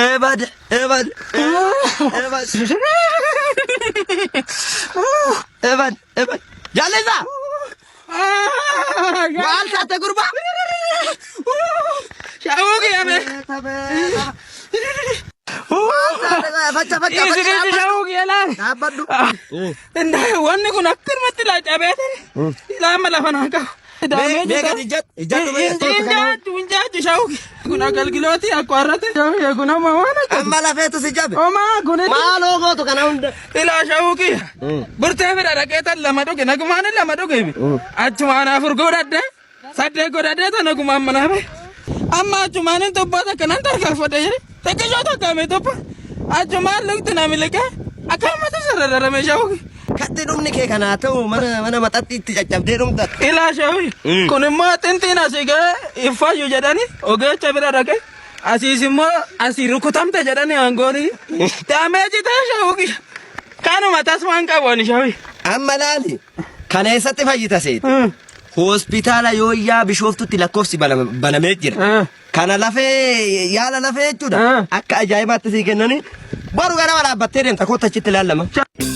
Eebade eebade eebade eebade eebade. Jaalleessaa! Maal taate gurbaa? Shaawuu kiyame. Facha facha Isi facha. shaawuu kiyalaa. Dhaabbadhu. Wanni kun akkanumatti laa cabee ture. Ilaa amma lafa naa qabu. Mee gadi ijjadhu ijjadhu mee. Injaaju injaaju shaawuu kun agalgilooti akwaarrate. Kun amma waan akka. Amma lafeetu si jabe. Omaa kun Maaloo gootu kana hunda. ilaa shaawuu kiyya. Burtee fira dhaqeetan lama dhuge nagumaan lama dhuge. Achumaan afur godhadhe. Saddeet godhadhee tan nagumaan manaa bahe. Amma achumaan hin tubbaa takka nan tarkaanfadhe jedhe. Xiqqishoo takka mee tubba. Achumaan lukti na miliqee akkanumatti sarararame shaawuu kiyya. Katti dhumni kee kanaa ta'u mana mana maxaxxiitti caccabdee dhumta. Ilaa shawi kun immoo xinxiin asii ga'ee hin fayyu jedhani ogeecha bira dhaqe asiis immoo asii rukutamte jedhani aangooni daameeji ta'e shawuqi kanuma tasmaan qabu ani shawi. Amma laali kana eessatti fayyita seeti? Hospitaala Yooyyaa Bishooftutti lakkoofsi banamee jira. Kana lafee yaala lafee jechuudha. Akka ajaa'ibaatti sii kennanii boru ganama dhaabbattee deemta kootta achitti ilaallama.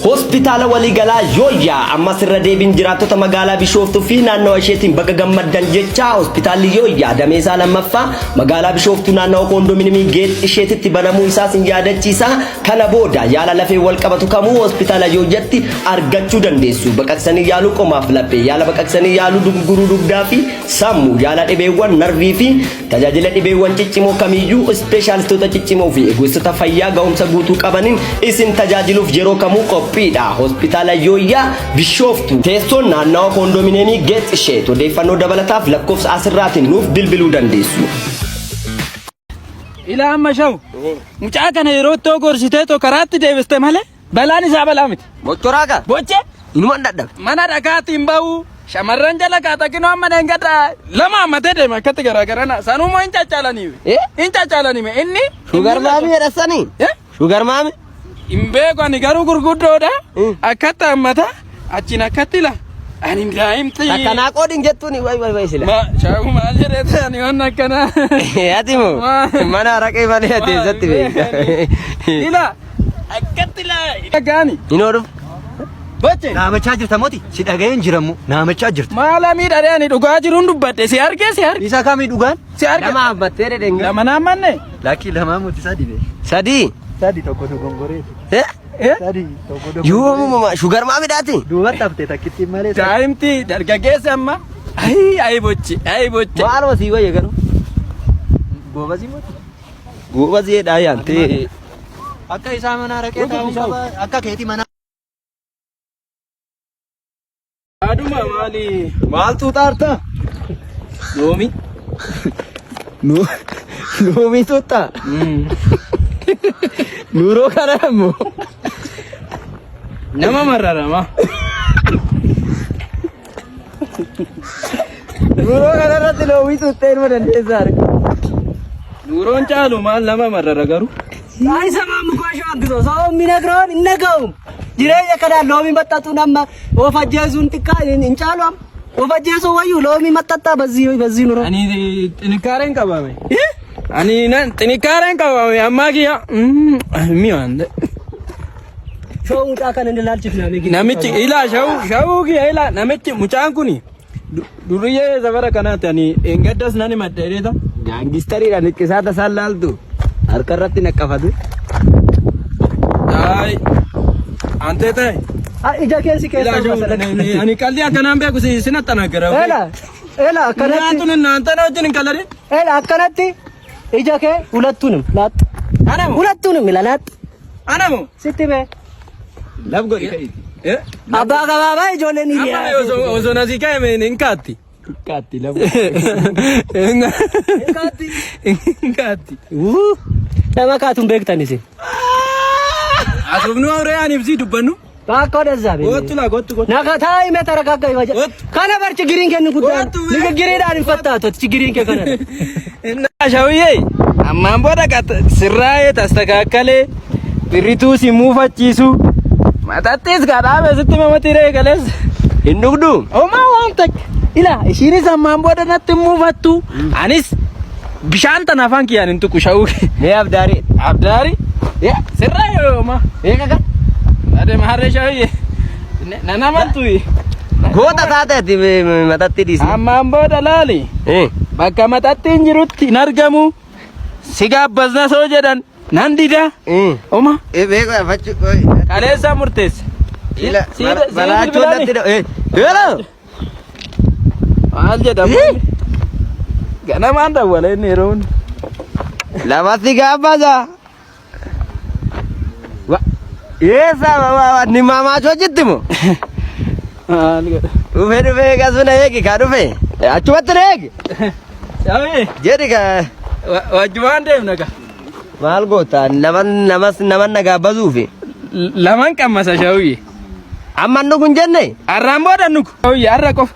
Hospitaala waliigalaa Yooyyaa ammas irra deebiin jiraattota magaalaa Bishooftuu fi naannawa isheetiin baga gammaddan jecha hospitaalli Yooyyaa damee isaa lammaffaa magaalaa Bishooftuu naannawa koondominimii Geet isheetitti banamuu isaa sin yaadachiisa. Kana booda yaala lafee wal qabatu kamuu hospitaala Yooyyatti argachuu dandeessu. Baqaqsanii yaaluu qomaaf laphee, yaala baqaqsanii yaaluu dugugguruu dugdaa fi Sammuu, yaala dhibeewwan narvii fi tajaajila dhibeewwan ciccimoo kamiyyuu ispeeshaalistoota ciccimoo fi eegessota fayyaa ga'umsa guutuu qabaniin isin tajaajiluuf yeroo kamuu qophiidha. Hospitaala Yooyyaa Bishooftuu. Teessoon naannawa koondomineemii Geet Isheet. Odeeffannoo dabalataaf lakkoofsa asirraatiin nuuf bilbiluu dandeessu. Ilaa amma shawu. Mucaa kana yeroo ittoo gorsitee too karaatti deebiste malee balaan isaa balaa miti. Mochoraa kaa? Boche Inuman dadhabe. mana dhakaatti hin bahu. Shamarran jala kaata kinoo amma dheengadha lama ammatee deema akkatti garaagarana sanumoo hin caccaalanii. Eh? Hin caccaalanii inni. Shugar maami jedhasanii? Eh? Shugar maami? Hin beeku ani garuu gurguddoodha. Akkatti hammata achiin akkatti la. Ani daa'imti. Akkanaa qoodin jettuuni way way way sila. Ma shaaku maal jedhee ani waan akkanaa. Ati moo mana araqee malee ati eessatti beekta? Ila akkatti la. Gaani. Hin ooluuf. Boche. Naamachaa jirta moti si dhaga'een jiramu naamachaa jirta. Maala miidhadhee ani dhugaa jiruun dubbadhe si argee si arge. Isa kamii dhugaan? Si arge. Lama hammattee dhedhenga. Lama naan manne. Lakkii lamaa moti sadi be. Sadii. Sadi tokko dogongoree. Eh? Eh? Sadi tokko dogongoree. Yoomuma shugar maamidhaati? Duubatti haftee takkittiin malee. Daa'imti dargaggeessi amma. Ayi ayi bochi ayi bochi. Maaluma sii wayya garuu. Goobazii moti. Goobazii jedhaa yaantee. Akka isaa mana araqee taa'uun qaba. Akka keetii mana. Aduma maali? Maaltu xaarta? Loomi. Loomii tuuttaa? Nuuroo kana ammoo. Nama mararama. Nuuroo kana irratti loomii tuuttee ilma dandeessaa arga. Nuuroon caalu maal nama marara garuu. አይሰማም እኮ አግዞ ሰው የሚነግረውን እነገውም jireenya kanaan loomii maxxaxuun amma of ajjeesuun xiqqaa hin caalu amma of ajjeesuu wayyu loomii maxxaxxaa በዚህ በዚህ ኑሮ Ani xinikaareen qabame. Ani nan xinikaareen qabame ammaa kiyya. Mi waan shoo mucaa kana ilaalchifna Namichi ilaa shawuu shawuu kiyya ilaa namichi mucaan kuni duriyyee safara kanaati ani engaddas nan himadha jedheeta. Gaangistariidha niqqisaa tasaan laaltu. Harka irratti naqqafatu. Ay antee ta'e. ija keessi Ilaa keessa shawuu ani qalbii akkanaan beeku si sinatti anaggara. Ela ela akkanatti Naantun naantana wajjin hin qaladin. ela akkanatti ija kee hulattuunum laat Anamu hulattuunum ila laat anamu. sitti bee Laf godhi ka'iiti. Eh? abbaa gabaabaa ijoolleen Amma hiriyaa osoo osoo nasii ka'e hin kaatti. Kaatti laf Hin kaatti. Nama kaatuun beektan isin. Asubnu awree ani ibsii dubbannu. Bakka odessa bee. Kottu laa kottu kottu. Naka taa'ii mee tarakaakka ifa Kottu. Kana bar chigiriin kennu guddaan. Kottu bee. Nigigiriidhaan hin fattaatu chigiriin kee kana. Innaa shawiyyee ammaan booda sirraa'ee tastakaakkalee birrituu si muufachiisu matattis kadhaame sitti mamatti ree galees. Hin dhugduu? Homaa waan takka. Ilaa ishiinis ammaan booda natti hin muufattu. Anis Bishaan tana afaan kiyyaan hin tuqu sha'uu. Mee abdaarii. Abdaari. Sirraa yooma. Eega kan. Adeema harree sha'uu. Nana amantu. Goota taate ati maxaxxii dhiisne. Ammaan booda laali. Bakka maxaxxiin jirutti hin argamu. Si gaabbasna soo jedhan nan dida. Oma. Beeku afachuu. Kaleessaa murteesse. Ila baraachuu natti dha. Yeroo. Maal jedhamu? Ganamaan dawwala inni yeroo hunda. Lamatti gaabbasa. Eessa ni maamaachoo jitti moo? Maal godha? Dhufee dhufee gasuna eegi kaa dhufe. Achumatti na eegi. Shawii Jedhi kaa. Wajjumaan deemna kaa. Maal goota naman namas naman na gaabbasuufi. Laman qammasa shawii. Amman dhugu hin jenne. Arraan booda nuku. Shawii har'a qofa.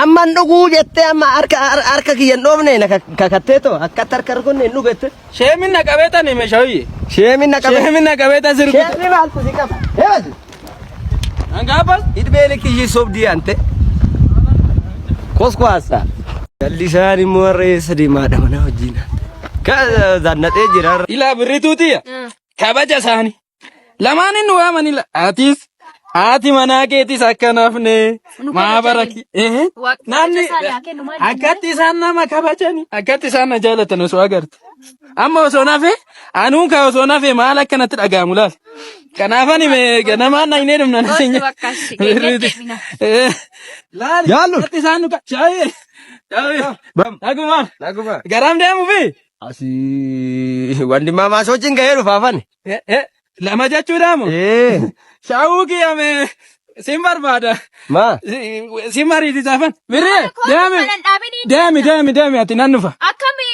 Amman dhuguu jettee amma harka harka kiyya hin dhoofne na kakatteetoo akkatti harka rukunne hin dhugette. Sheemin na qabeetan hime shawii. Sheemin na qabe. Sheemin na qabeetan sirbi. Sheemni maaltu si qaba? Eebasi. Angaabbas. Idmee kiyyii sobdii ante. Koskwasa. Jallisaan immoo har'a eessa deemaadha mana wajjin. Ka zannatee jira. Ilaa birrituutiya. Kabaja isaanii. Lamaan inni waaman ila. Atis haati manaa keetis akka nafne maabara Namni akkatti isaan nama kabajani akkatti isaan na jaalatan osoo agarte. Amma osoo nafe anuun ka osoo nafe maal akka natti dhaga'amu laal. Kanaaf ani mee ganamaan dhagnee dhumna na Gosti bakka achi deemina. Laali Yaallu. akkatti isaan nu shaayee. Shaayee. Bam. Nagumaan. Naguma. Garam deemuu fi Asii wandimmaa wajjin gahee dhufaafan. Lama jechuudha moo? Ee. Shaawuu kiyyame sin barbaada. Ma. Si mariisisaafan. Birree deemi. Kanan dhaabini. Deemi deemi deemi ati nan dhufa. Akkami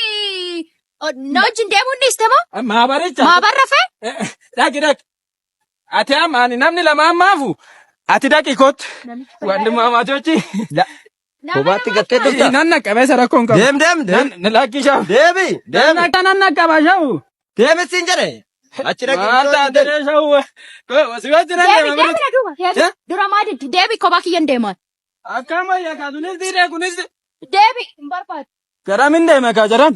na wajjin deemuun dhiiste moo? Maabaricha. Maabarra fee? Dhaqi dhaqi. Ati amma ani namni lama ammaafu ati dhaqi kottu. Wandimmaa maatochi. Kophaatti gattee turta. Nan naqqabeessa rakkoon qabu. Deem deem deem. Nan lakki shaawu. Deemi deemi. Nan naqqaba shaawu. Deemi siin jedhe. Achi dhaqi. Maal taate shaawu. Si wajjin nan Deebi deema deebi birritu. na duuba. Deebi. Dura maa diddi? Deebi kophaa kiyyan deemaan. Akkama yakka kunis diidee kunis. Deebi hin barbaadu. Garamin deema kaa jedhan.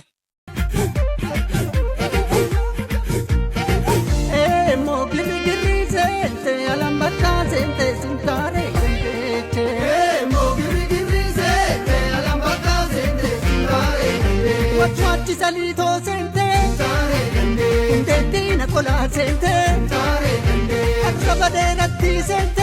Saliitoo seente, hundeetti na kolaa seente, akka badeeratti seente.